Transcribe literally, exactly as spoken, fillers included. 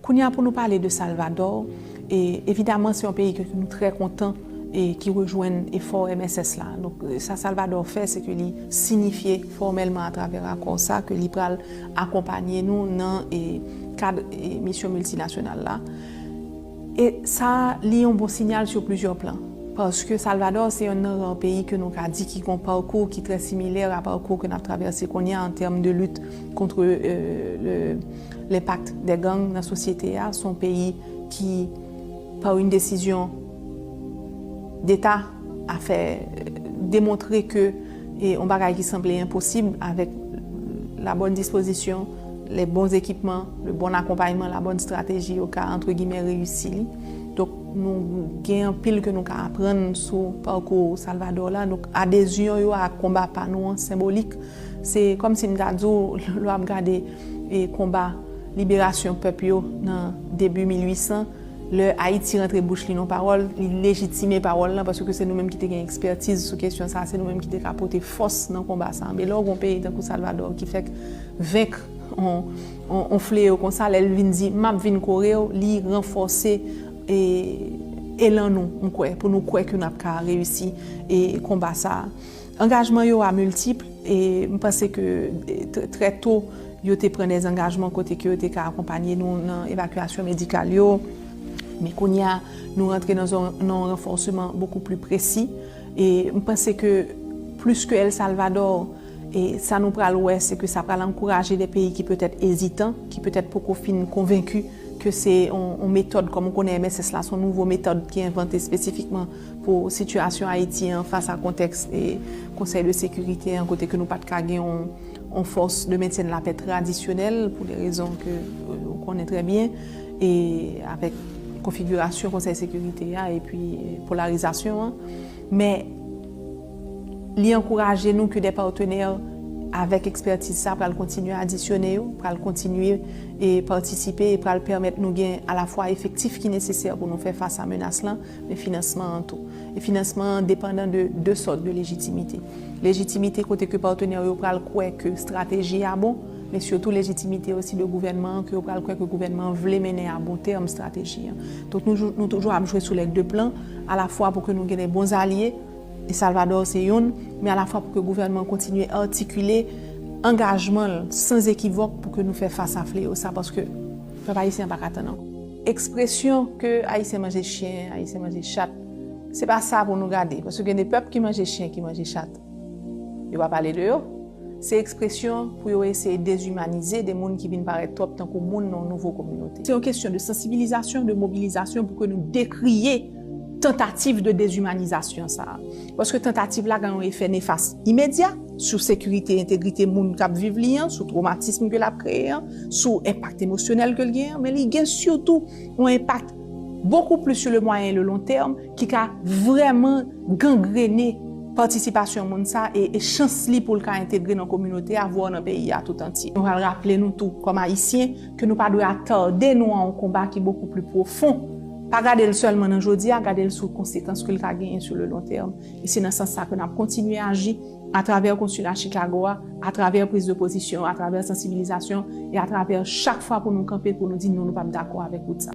Kounye a pou nou pale de Salvador, e evidaman se yon peyi ke nou trè kontan e ki rejwenn efò M S S la. Donk, sa Salvador fè, se ke li sinifye fòmèlman atravè akò sa ke li pral akonpanye nou nan e kad e misyon miltinasyonal la. E sa, li yon bon sinyal sou plizyè plan. Paske Salvador se yonn nan ran peyi ke nou ka di ki gon pakou ki trè similè a pakou ke n ap travèse kounye a an tèm de lit kont e, le, lenpak dè gang nan sosyete a. Se yon peyi ki, pa yon desizyon deta, a fè demontre ke e yon bagay ki sanble enposib avèk la bonne disposition, les bons équipements, le bon accompagnement, la bonne stratégie, yo ka, entre guillemets, reyisi li. Donk, nou gen anpil ke nou ka aprann sou pakou Salvador la. Donk, adezyon yo a konba pa nou an senbolik. Se kòmsi m ta di w, lè w ap gade e konba liberasyon pèp yo nan debi mil uit san, lè Ayiti rantre bouch li nan pawòl, li lejitime pawòl lan, paske se nou menm ki te gen ekspètiz sou kesyon sa, se nou menm ki te ka pote fòs nan konba sa. Men lè w gen yon peyi tankou Salvador ki fèk venk on, on, on fleyo konsa, lè l vin di, "M ap vin kore w," li ranfòse e, elan nou, m kwè, pou nou kwè ke n ap ka reyisi e konba sa. Angajman yo a miltip, e m panse ke e, trè, trè to, yo te pran dè angajman kote ke yo te ka akonpanye nou nan evakyasyon medikal yo. Men kounye a, nou rantre nan zòn, nan yon ranfòsman bokou pli presi. E m panse ke plis ke El Salvador, e sa nou pral wè, se ke sa pral ankouraje de peyi ki petèt ezitan, ki petèt poko fin konvenki ke se yon, yon metòd, kòm ou konnen M S S la, se yon nouvo metòd ki envante espesifikman pou sitiyasyon Ayiti an fas a kontèks e Konsèy de sekirite an, kote ke nou pa t ka gen yon, yon fòs de mentyen de lapè tradisyonèl, pou de rezon ke, e, ou konnen trè byen, e avèk konfigirasyon Konsèy sekirite a, epi, e, polarizasyon an. Men, li ankouraje nou ke de patenè avèk ekspètiz sa pral kontinye adisyone yo, pral kontinye e patisipe, e pral pèmèt nou gen alafwa efektif ki nesesè pou nou fè fas a menas lan, men finansman an tou. E finansman an depandan de de sòt de lejitimite. Lejitimite kote ke patenè yo pral kwè ke estrateji a bon, men sitou lejitimite osi de gouvènman an, ke yo pral kwè ke gouvènman an vle mennen a bon tèm estrateji an. Donk, nou, nou toujou ap jwe sou lè de plan, alafwa pou ke nou gen de bon alye, e Salvador se youn, men alafwa pou ke gouvènman an kontinye atikile angajman l san ekivòk pou ke nou fè fas a fleyo sa, paske pèp ayisyen an pa ka tann ankò. Ekspresyon ke Ayisyen manje chen, Ayisyen manje chat, se pa sa pou nou gade, paske gen de pèp ki manje chen, ki manje chat. Yo pa pale de yo. Se ekspresyon pou yo eseye dezimanize de moun ki vin parèt twòp tankou moun nan yon nouvo kominote. Se yon kesyon de sansibilizasyon, de mobilizasyon pou ke nou dekriye tantativ de dezimanizasyon sa a. Paske tantativ la gen yon efè nefas imedya sou sekirite, entegrite moun k ap viv li an, sou twomatism ke l ap kreye an, sou enpak emosyonèl ke l gen an, men li gen sitou yon enpak bokou plis sou le mwayen e le lon tèm ki ka vrèman gangrene patisipasyon moun sa e, e chans li pou l ka entegre nan kominote a, vwa nan peyi a tout antye. Nou pral raple nou tou, kòm Ayisyen, ke nou pa dwe atade nou a yon konba ki bokou pli pwofon. Pa gade l sèlman nan jodi a, gade l sou konsekans ke l ka genyen sou le lon tèm. E se nan sans sa ke n ap kontinye aji atravè konsila Chicago a, atravè priz de pozisyon, atravè sansibilizasyon e atravè chak fwa pou nou kanpe, pou nou di non, nou p ap dakò avèk wout sa.